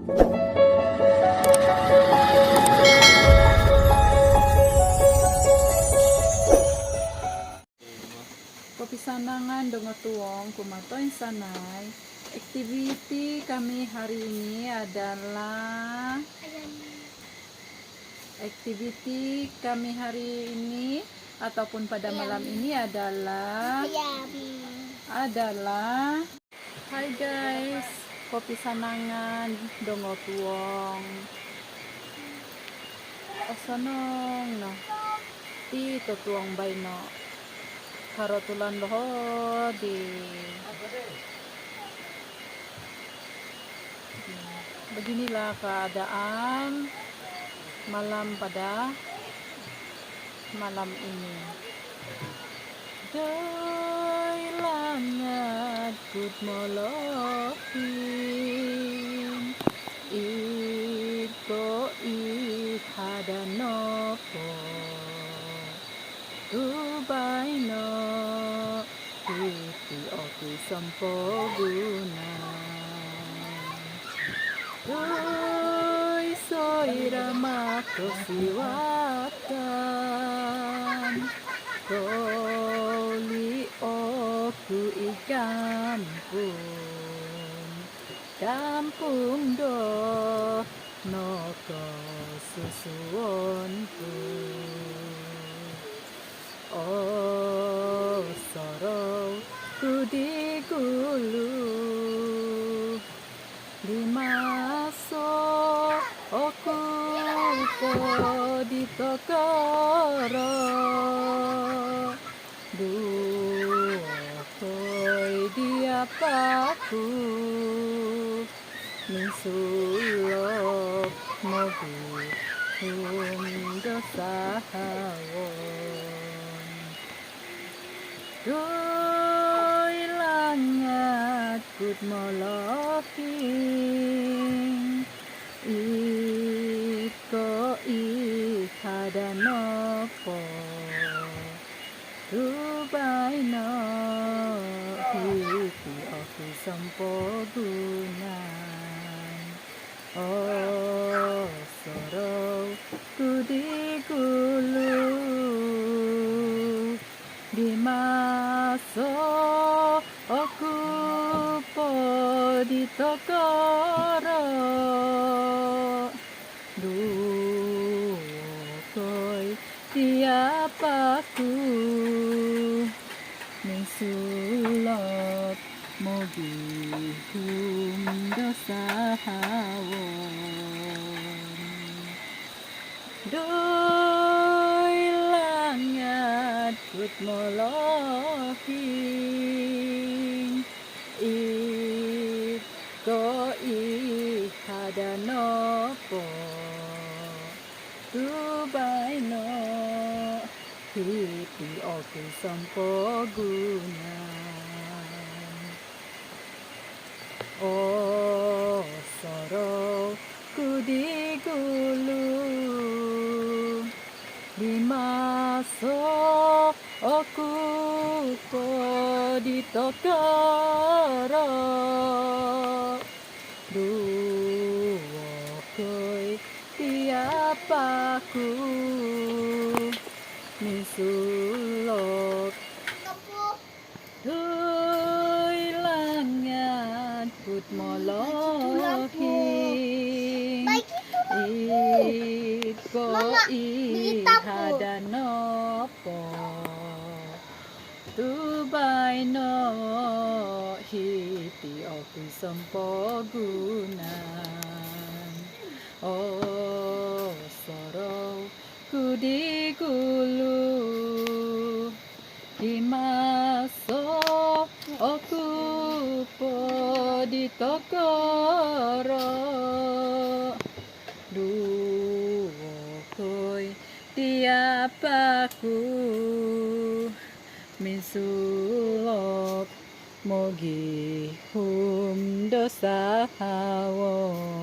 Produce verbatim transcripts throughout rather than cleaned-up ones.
Kopi Sanangan Dongotuong, kumaa toinsanai. Aktiviti kami hari ini adalah, aktiviti kami hari ini ataupun pada malam ini adalah, adalah Hi guys, Kopi Sanangan Dongotuong. Osonong no. Ti totuong baino. Haro tulan lohodi. Beginilah keadaan malam pada malam ini. Doi langat kut molohing, iko ihada nopo tu baino, iti oku sompogunan. Doi soira mako siwatan, koli oku i kampung, kampung do nokosusuonku. Osorou ku di gulu, di maso oku po di tokoro, duo koi di apaku. Minsulop mogihum do sahawon. Doi langat kut molohing, iko ihada nopo tu baino, hiti oku sompogunan. Osorou ku di gulu, di maso oku po di tokoro, duo koi di apaku. Minsulop mogihum do sahawon. Doi langat kut molohing, iko ihada nopo tu baino, hiti oku sompogunan. Osorou ku di gulu, di maso oku po di tokoro, duo koi di apaku. Minsulop. Doi langat kut molohing, iko ihada nopo tu baino, hiti oku sompogunan. Osorou ku di gulu, di maso oku po di tokoro, duo koi di apaku. Minsulop mogihum do sahawon.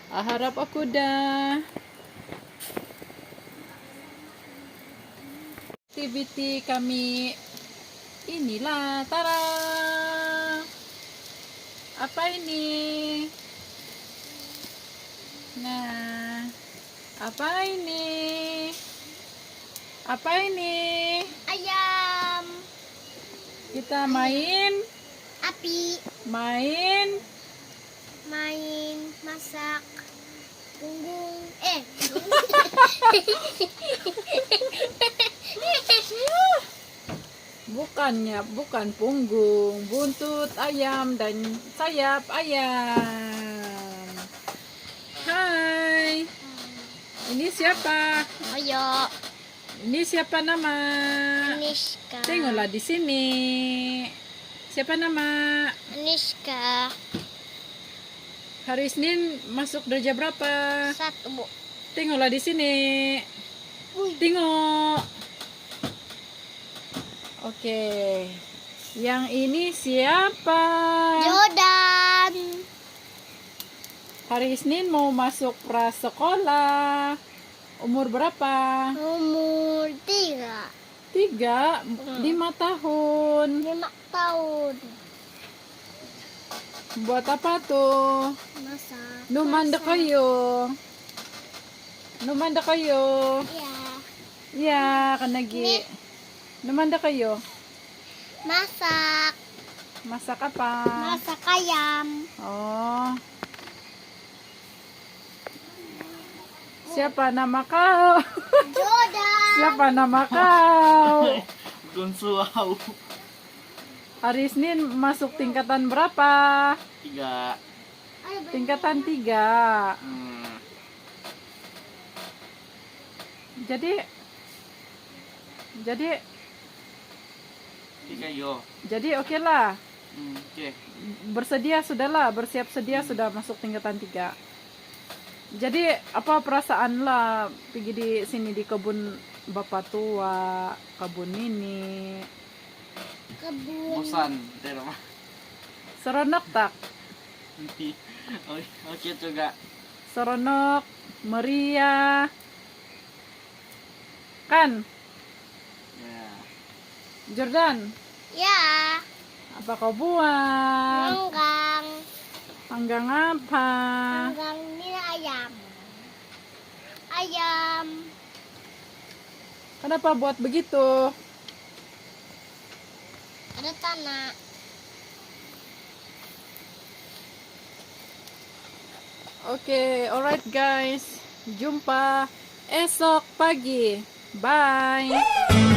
Aharap oku dah. Aktiviti kami inilah, tara! Apa ini? Nah, apa ini? Apa ini? Ayam. Kita main. Api. Main. Main masak. Punggung, eh. Bukannya, bukan punggung, buntut ayam dan sayap ayam. Hai. Ini siapa? Ayo. Ini siapa nama? Anishka. Tengoklah di sini. Siapa nama? Anishka. Hari Isnin masuk darjah berapa? Satu. Tengoklah di sini. Ui. Tengok. Okey. Yang ini siapa? Jordan. Hari Isnin mau masuk prasekolah. Umur berapa? Umur tiga. Tiga? Hmm. Lima tahun. Lima tahun. Buat apa tu? Masak. Numanda kayo? Numanda kayo? Iya. Iya, kan lagi. Numanda kayo? Masak. Masak apa? Masak ayam. Oh. Siapa nama kau? Jordan. Siapa nama kau? Gunsuau. Hari Isnin masuk tingkatan berapa? Tiga. Tingkatan tiga. Hmm. Jadi, jadi, Tiga, yo. Jadi, okeylah. Hmm, okey. Bersedia sudahlah, bersiap sedia sudah masuk tingkatan tiga. Jadi, apa perasaan lah pigi di sini di kebun bapa tua, kebun nini? Kebun. Bosan di rumah. Seronok tak? Oh, okey juga. Seronok, meriah. Kan? Ya. Jordan? Ya. Apa kau buat? Panggang. Panggang apa? Panggang ni ayam. Ayam. Kenapa buat begitu? Ada tanah. Okey, alright guys. Jumpa esok pagi. Bye.